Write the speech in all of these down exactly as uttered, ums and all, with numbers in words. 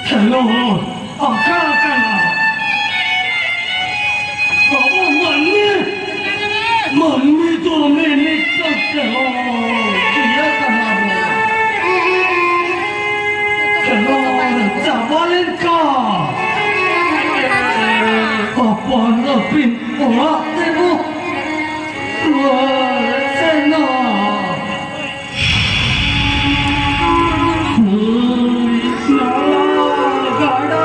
ᱠᱷᱮᱞᱳᱰ ᱟᱠᱷᱲᱟ ᱠᱟᱱᱟ᱾ ᱟᱵᱚ ᱢᱟᱹᱱᱢᱤ, ᱢᱟᱹᱱᱢᱤ ᱫᱚ ᱢᱤᱢᱤᱫᱴᱟᱝ ᱠᱷᱮᱞᱳᱰᱤᱭᱟᱹ ᱠᱟᱱᱟ ᱵᱚ᱾ ᱠᱷᱮᱞᱳᱰ ᱪᱟᱵᱟ ᱞᱮᱱᱠᱷᱟᱱ ᱟᱯᱟᱱ ᱟᱹᱯᱤᱱ ᱚᱲᱟᱜ ᱛᱮᱵᱚ ᱨᱩᱣᱟᱹᱲ ᱥᱮᱱᱚᱜ᱾ ᱱᱟᱞᱟ ᱜᱟᱰᱟ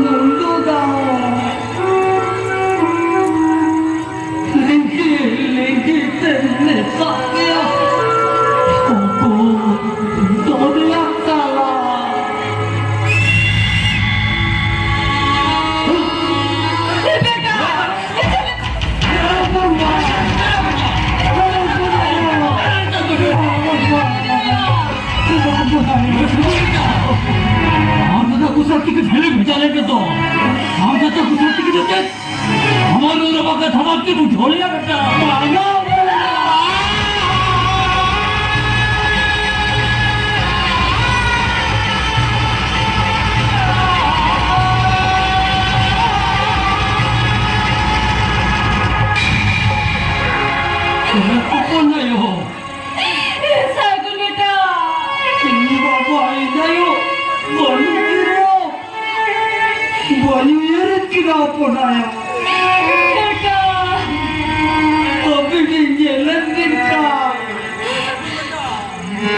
ᱢᱩᱸᱰᱩ ᱫᱟᱜ ᱞᱤᱸᱜᱤ ᱞᱤᱸᱜᱤ ᱛᱮ ᱢᱮᱥᱟᱜ ᱜᱮᱭᱟ ᱦᱚᱯᱚᱱ ᱫᱚᱨᱭᱟ ᱛᱟᱞᱟ᱾ ᱵᱮᱴᱟ, ᱟᱢ ᱫᱟᱫᱟ ᱠᱚ ᱥᱟᱶ ᱛᱮᱜᱮ ᱡᱷᱟᱹᱞᱮ ᱵᱷᱮᱡᱟ ᱞᱮᱱ ᱜᱮ ᱛᱚ᱾ ᱟᱢ ᱫᱟᱫᱟ ᱠᱚ ᱥᱟᱶ ᱛᱮᱜᱮ ᱡᱚᱴᱮᱫ᱾ ᱟᱢᱟᱜ ᱱᱚᱣᱟ ᱵᱟᱠᱟ ᱫᱷᱟᱢᱟᱠ ᱛᱮ ᱵᱩᱡᱷᱟᱹᱣ ᱞᱮᱭᱟ ᱵᱮᱴᱟ᱾ ᱵᱟᱝᱟ ᱵᱚᱞᱮ᱾ ᱦᱚᱯᱚᱱ ᱟᱭᱳ᱾ ᱥᱟᱹᱜᱩᱱ ᱵᱮᱴᱟ᱾ ᱤᱧ ᱵᱟᱵᱟ, ᱤᱧ ᱟᱭᱳ ᱵᱟᱹᱱᱩᱜ ᱠᱤᱱᱟ᱾ ᱵᱟᱹᱧ ᱩᱭᱦᱟᱹᱨᱮᱫ ᱠᱤᱱᱟ ᱦᱚᱯᱚᱱ ᱟᱭᱳ᱾ ᱵᱮᱴᱟ᱾ ᱟᱹᱵᱤᱱ ᱤᱧ ᱧᱮᱞᱮᱫ ᱵᱤᱱ ᱠᱷᱟᱱ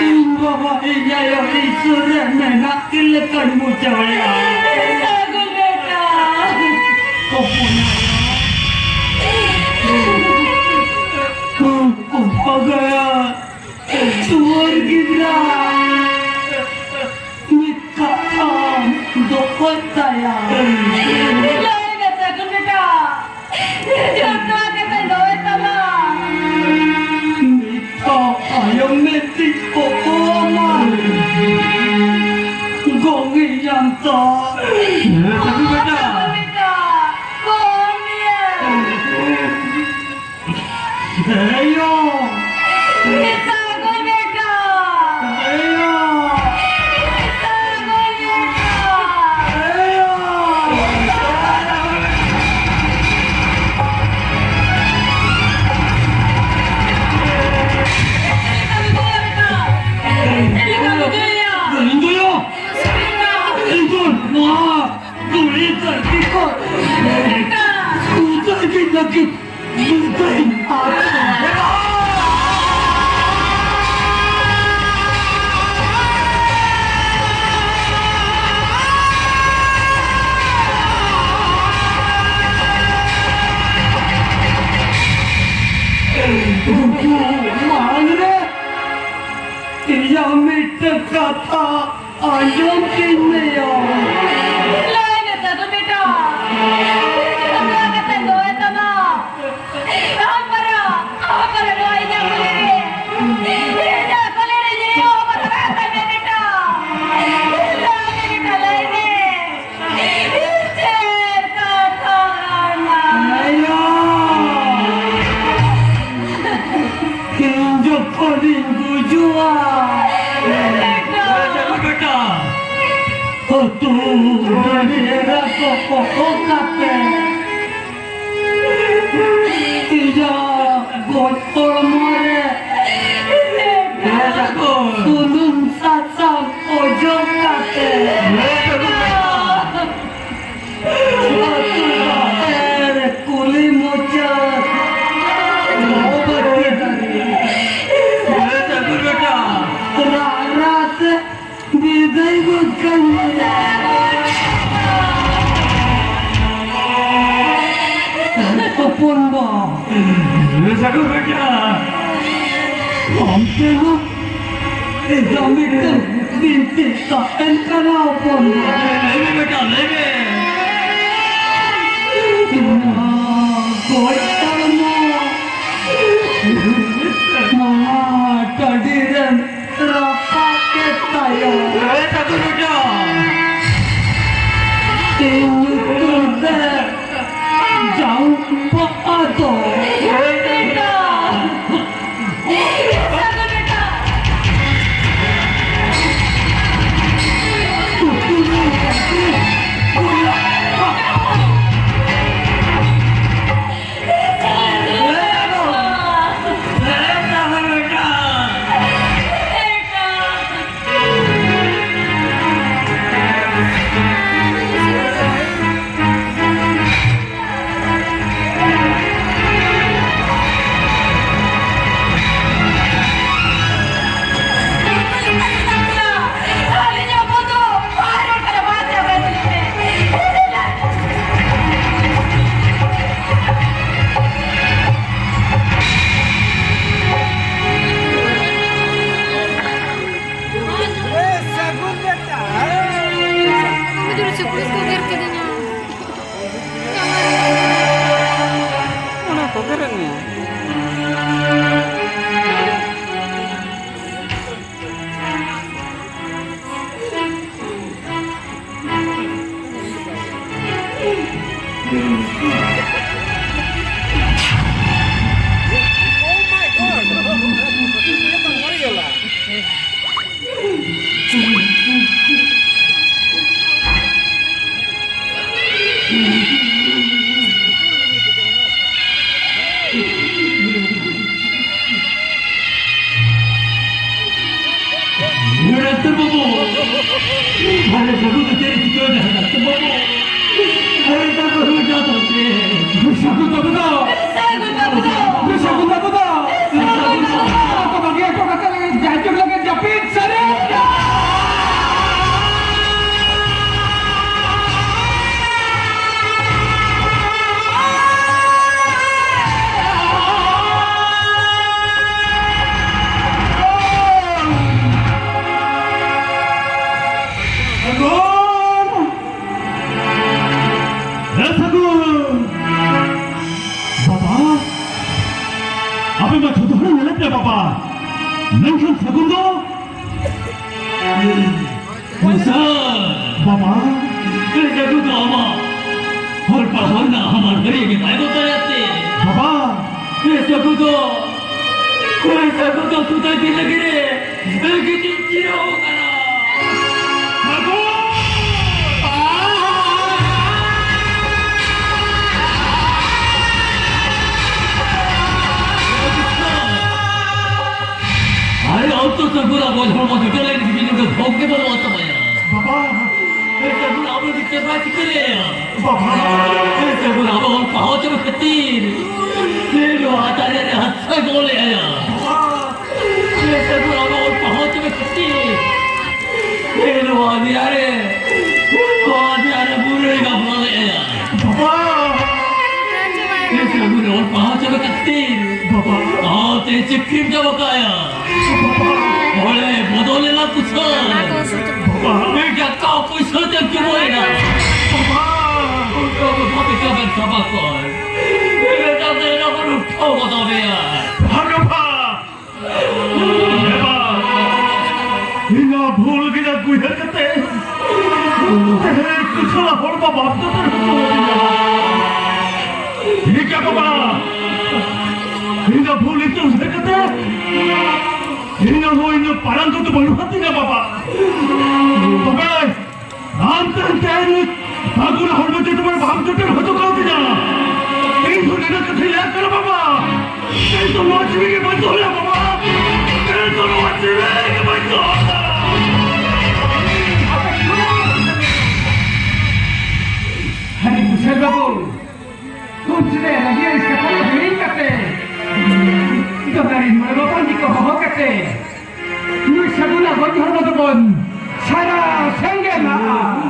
ᱤᱧ ᱵᱟᱵᱟ, ᱤᱧ ᱟᱭᱳ ᱤᱥᱚᱨ ᱨᱮ ᱢᱮᱱᱟᱜ ᱠᱤᱱ ᱞᱮᱠᱟᱧ ᱵᱩᱡᱷᱟᱹᱣᱮᱫᱼᱟ᱾ ᱥᱟᱹᱜᱩᱱ ᱵᱮᱴᱟ᱾ ᱦᱚᱯᱚᱱ ᱟᱭᱳ᱾ ᱚᱱᱠᱟ ᱜᱮ᱾ ᱛᱩᱣᱟᱹᱨ ᱜᱤᱫᱽᱨᱟᱹ ᱢᱤᱫ ᱠᱟᱛᱷᱟᱢ ᱫᱚᱦᱚᱭ ᱛᱟᱭᱟ᱾ ᱞᱟᱹᱭ ᱢᱮ ᱥᱟᱹᱜᱩᱱ ᱵᱮᱴᱟ, ᱡᱚᱛᱚᱣᱟᱜ ᱠᱟᱛᱷᱟᱧ ᱫᱚᱦᱚᱭ ᱛᱟᱢᱟ᱾ ᱱᱤᱛᱚᱜ ᱟᱭᱳ ᱢᱮᱫ ᱛᱤᱧ ᱯᱚᱠᱚᱢᱟ᱾ ᱜᱚᱝ ᱤᱧ ᱟᱢ ᱛᱚ᱾ ᱥᱟᱹᱜᱩᱱ ᱵᱮᱴᱟ, ᱜᱚᱝ ᱤᱧ᱾ ᱮᱭᱳ! ᱥᱟᱹᱜᱩᱱ ᱵᱮᱴᱟ! ᱮᱭᱳ! ᱠᱟᱛᱷᱟ ᱟᱸᱡᱚᱢ ᱠᱤᱧ ᱢᱮᱭᱟ᱾ ᱞᱟᱹᱭ ᱢᱮ ᱥᱟᱹᱫᱷᱩ ᱵᱮᱴᱟ, ᱪᱮᱫ ᱠᱟᱛᱷᱟ ᱠᱟᱛᱮ ᱫᱚᱦᱚᱭ ᱛᱟᱢᱟ? ᱟᱢ ᱯᱟᱨᱟ, ᱟᱢ ᱯᱟᱨᱟ ᱱᱚᱣᱟ ᱤᱧᱟᱹᱜ ᱠᱩᱞᱤ ᱨᱮ, ᱤᱧᱟᱹᱜ ᱠᱩᱞᱤ ᱨᱮ ᱡᱤᱣᱤ ᱦᱚᱸ ᱵᱟᱛᱟᱨ ᱟᱠᱟᱱ ᱢᱮ ᱵᱮᱴᱟ᱾ ᱞᱟᱹᱭ ᱢᱮ ᱵᱮᱴᱟ, ᱞᱟᱹᱭ ᱢᱮ᱾ ᱪᱮᱫ ᱠᱟᱛᱷᱟ ᱠᱟᱱᱟ? ᱟᱭᱳ! ᱤᱧ ᱡᱚᱠᱷᱚᱱᱤᱧ ᱜᱩᱡᱩᱜᱼᱟ, ᱵᱮᱴᱟ᱾ ᱟᱹᱛᱩ ᱰᱟᱹᱰᱤ ᱮᱨᱟ ᱠᱚ ᱦᱚᱦᱚ ᱠᱟᱛᱮ ᱤᱧᱟᱹᱜ ᱜᱚᱡ ᱦᱚᱲᱢᱚ ᱨᱮ ᱥᱩᱱᱩᱢ ᱥᱟᱥᱟᱝ ᱚᱡᱚᱜ ᱠᱟᱛᱮ ᱟᱹᱛᱩ ᱵᱟᱦᱮᱨ ᱠᱩᱞᱦᱤ ᱢᱩᱪᱟᱹᱫ ᱵᱟᱹᱴᱤ ᱫᱟᱨᱮ ᱨᱟᱜ ᱨᱟᱜ ᱛᱮ ᱵᱤᱫᱟᱹᱭ ᱜᱚᱫ ᱠᱟᱹᱧ ᱢᱮ᱾ ᱦᱚᱯᱚᱱ ᱵᱟ᱾ ᱥᱟᱹᱜᱩᱱ ᱵᱮᱴᱟ᱾ ᱟᱢ ᱴᱷᱮᱱ ᱦᱚᱸ ᱤᱧᱟᱹᱜ ᱢᱤᱫᱴᱟᱝ ᱵᱤᱱᱛᱤ ᱛᱟᱦᱮᱱ ᱠᱟᱱᱟ ᱦᱚᱯᱚᱱ ᱵᱟ᱾ ᱞᱟᱹᱭ ᱢᱮ ᱵᱮᱴᱟ, ᱞᱟᱹᱭ ᱢᱮ᱾ ᱤᱧᱟᱹᱜ ᱜᱚᱡ ᱦᱚᱲᱢᱚ ᱢᱟᱱᱟ ᱴᱟᱺᱰᱤ ᱨᱮᱢ ᱨᱟᱯᱟᱜ ᱠᱮᱫ ᱛᱟᱭᱟ᱾ ᱦᱮᱸ, ᱥᱟᱹᱫᱷᱩ ᱵᱮᱴᱟ᱾ ᱤᱧ ᱧᱩᱛᱩᱢ ᱛᱮ ᱡᱟᱝ ᱵᱟᱦᱟ ᱫᱚ᱾ ᱦᱮᱸ, ᱵᱮᱴᱟ᱾ ᱥᱟᱹᱫᱷᱩ ᱵᱮᱴᱟ᱾ ᱥᱟᱹᱜᱩᱱ ᱫᱚ ᱪᱮᱫ ᱮ ᱪᱤᱠᱟᱹᱭᱮᱫᱟ ᱰᱟᱠᱛᱟᱨ ᱵᱟᱹᱵᱩ? ᱟᱨᱮ ᱰᱟᱠᱛᱟᱨ ᱵᱟᱹᱵᱩ, ᱡᱟ ᱛᱚ ᱪᱮᱫ? ᱥᱟᱹᱜᱩᱱ ᱵᱟᱹᱵᱩ ᱫᱚ, ᱥᱟᱹᱜᱩᱱ ᱵᱟᱹᱵᱩ ᱫᱚ, ᱥᱟᱹᱜᱩᱱ ᱵᱟᱹᱵᱩ ᱫᱚ, ᱥᱟᱹᱜᱩᱱ ᱵᱟᱹᱵᱩ ᱫᱚ, ᱟᱠᱚ ᱵᱟᱹᱜᱤ ᱦᱚᱴᱚ ᱠᱟᱛᱮ ᱞᱟᱹᱜᱤᱫ ᱡᱟᱭᱡᱩᱜᱽ ᱞᱟᱹᱜᱤᱫ ᱡᱟᱹᱯᱤᱫ ᱥᱟᱹᱨᱤ᱾ ᱥᱟᱹᱜᱩᱱ! ᱦᱮ ᱥᱟᱹᱜᱩᱱ! ᱵᱟᱵᱟ, ᱟᱯᱮ ᱢᱟ ᱡᱷᱚᱛᱚ ᱦᱚᱲ ᱧᱮᱞᱮᱫ ᱯᱮ ᱵᱟᱵᱟ, ᱢᱮᱱᱠᱷᱟᱱ ᱥᱟᱹᱜᱩᱱ ᱫᱚ ᱢᱚᱥᱟ! ᱵᱟᱵᱟ! ᱮ ᱥᱟᱹᱜᱩᱱ ᱫᱚ ᱟᱢᱟᱜ ᱦᱚᱲ ᱯᱟᱲᱦᱟᱣ ᱨᱮᱱᱟᱜ ᱦᱟᱢᱟᱞ ᱦᱟᱹᱨᱤᱭᱟᱹ ᱜᱮ ᱵᱟᱭ ᱵᱚᱛᱚᱨ ᱟᱭᱟ ᱥᱮ? ᱵᱟᱵᱟ! ᱮ ᱥᱟᱹᱜᱩᱱ ᱫᱚ, ᱮ ᱥᱟᱹᱜᱩᱱ ᱫᱚ ᱥᱩᱫᱷᱟᱹ ᱫᱤᱱ ᱞᱟᱹᱜᱤᱫ ᱨᱮ ᱜᱤᱛᱤᱡ ᱡᱤᱨᱟᱹᱣ ᱟᱠᱟᱱᱟ᱾ ᱥᱟᱹᱜᱩᱱ! ᱟᱨᱮ ᱚᱠᱛᱚ ᱥᱟᱹᱜᱩᱱ ᱟᱵᱚ ᱦᱚᱲᱢᱚ ᱡᱚᱴᱮᱫ ᱞᱟᱹᱜᱤᱫ ᱵᱤᱱ ᱫᱚ ᱵᱷᱳᱜᱽ ᱜᱮ ᱵᱟᱹᱱᱩᱜ ᱟᱱ ᱛᱟᱵᱚᱱᱟ᱾ ᱵᱟᱵᱟ! ᱮ ᱥᱟᱹᱜᱩᱱ ᱟᱵᱚ ᱫᱚ ᱪᱮᱫ ᱵᱟᱭ ᱪᱤᱠᱟᱹ ᱞᱮᱭᱟ? ᱵᱟᱵᱟ! ᱮ ᱥᱟᱹᱜᱩᱱ ᱟᱵᱚ ᱚᱞ ᱯᱟᱲᱦᱟᱣ ᱪᱟᱵᱟ ᱠᱷᱟᱹᱛᱤᱨ ᱮ ᱱᱚᱣᱟ ᱫᱟᱨᱮ ᱨᱮ ᱦᱟᱛᱥᱟ ᱜᱚᱞ ᱮ ᱟᱭᱟ᱾ ᱵᱟᱵᱟ! ᱮ ᱥᱟᱹᱜᱩᱱ ᱟᱵᱚ ᱚᱞ ᱯᱟᱲᱦᱟᱣ ᱪᱟᱵᱟ ᱠᱷᱟᱹᱛᱤᱨ ᱮ ᱱᱚᱣᱟ ᱫᱮᱭᱟ ᱨᱮ, ᱱᱚᱣᱟ ᱫᱮᱭᱟ ᱨᱮ ᱵᱩᱨᱟᱹᱭ ᱵᱟᱯᱞᱟ ᱞᱮ ᱟᱭᱟ᱾ ᱵᱟᱵᱟ! ᱮ ᱥᱟᱹᱜᱩᱱ ᱚᱞ ᱯᱟᱲᱦᱟᱣ ᱪᱟᱵᱟ ᱠᱷᱟᱹᱛᱤᱨ ᱵᱟᱵᱟ! ᱟᱢ ᱛᱮ ᱪᱟᱹᱠᱨᱤᱢ ᱪᱟᱵᱟ ᱠᱟᱭᱟ᱾ ᱵᱟᱵᱟ! ᱚᱲᱮ ᱵᱚᱫᱚᱞ ᱮᱱᱟ ᱠᱩᱥᱟᱹᱞ᱾ ᱵᱟᱵᱟ! ᱮ ᱴᱟᱠᱟ ᱯᱩᱭᱥᱟᱹ ᱛᱮ ᱡᱚᱢᱟᱭᱮᱱᱟ᱾ ᱵᱟᱵᱟ! ᱩᱱᱠᱩ ᱠᱚ ᱵᱷᱟᱵᱤ ᱠᱟᱵᱮᱱ ᱥᱟᱵᱟ ᱠᱚ᱾ ᱮ ᱴᱟᱠᱟ ᱫᱚ ᱮᱱᱟ ᱵᱚᱱ ᱩᱴᱷᱟᱹᱣ ᱵᱚᱫᱚᱞ ᱮᱭᱟ᱾ ᱵᱷᱟᱜᱚᱵᱷᱟ! ᱮᱵᱟᱨ ᱤᱧᱟᱹᱜ ᱵᱷᱩᱞ ᱜᱮ ᱩᱭᱦᱟᱹᱨ ᱠᱟᱛᱮ ᱛᱮᱦᱮᱧ ᱠᱩᱥᱟᱹᱞᱟ ᱦᱚᱲ ᱵᱟᱵᱟ ᱫᱚ ᱛᱮ ᱦᱚᱪᱚ ᱟᱹᱫᱤᱧᱟ᱾ ᱴᱷᱤᱠ ᱜᱮᱭᱟ ᱵᱟᱵᱟ, ᱤᱧᱟᱹᱜ ᱵᱷᱩᱞ ᱤᱧ ᱩᱭᱦᱟᱹᱨ ᱠᱟᱛᱮ ᱤᱧᱟᱹᱜ ᱦᱚᱸ ᱤᱧᱟᱹᱜ ᱯᱟᱨᱟᱱ ᱫᱚ ᱵᱟᱹᱱᱩᱜ ᱛᱤᱧᱟ ᱵᱟᱵᱟ᱾ ᱛᱚᱵᱮ ᱟᱢ ᱛᱮᱦᱮᱧ ᱯᱷᱟᱹᱜᱩᱱ ᱦᱚᱲᱢᱚ ᱪᱮᱛᱟᱱ ᱨᱮ ᱵᱟᱢ ᱡᱚᱴᱮᱫ ᱦᱚᱪᱚ ᱠᱟᱣᱫᱤᱧᱟ᱾ ᱤᱧ ᱫᱚ ᱱᱤᱱᱟᱹᱜ ᱠᱟᱛᱷᱟᱧ ᱞᱟᱹᱭᱟᱫ ᱠᱟᱱᱟ ᱵᱟᱵᱟ᱾ ᱤᱧ ᱫᱚ ᱱᱚᱣᱟ ᱡᱤᱣᱤ ᱜᱮ ᱵᱟᱹᱧ ᱫᱚᱦᱚᱭᱟ ᱵᱟᱵᱟ᱾ ᱤᱧ ᱫᱚ ᱱᱚᱣᱟ ᱡᱤᱣᱤ ᱜᱮ ᱵᱟᱹᱧ ᱫᱚᱦᱚᱭᱟ᱾ ᱪᱷᱟᱨᱟ ᱥᱮᱸᱜᱮᱞᱟᱜᱼᱟ᱾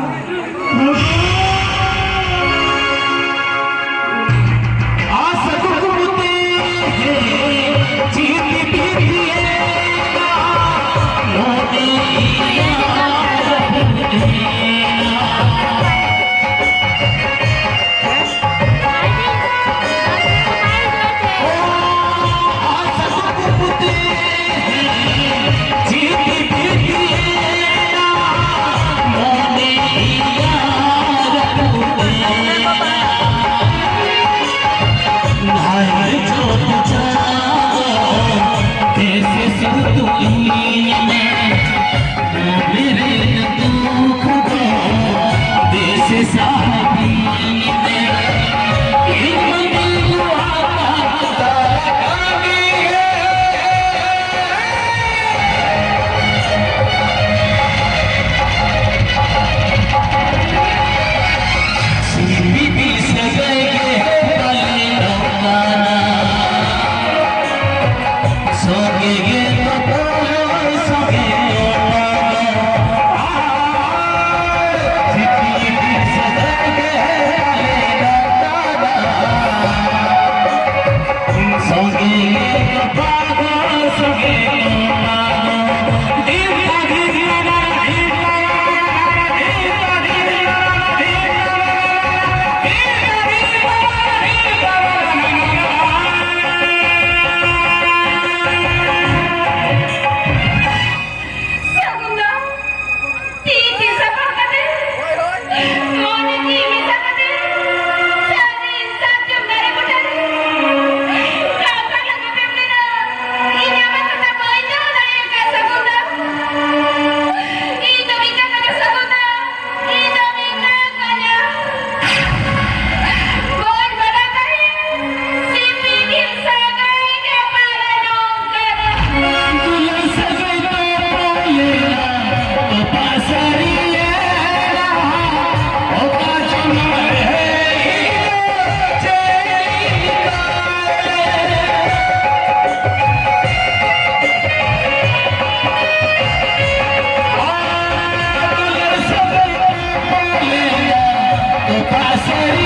ᱥᱟᱹᱨᱤ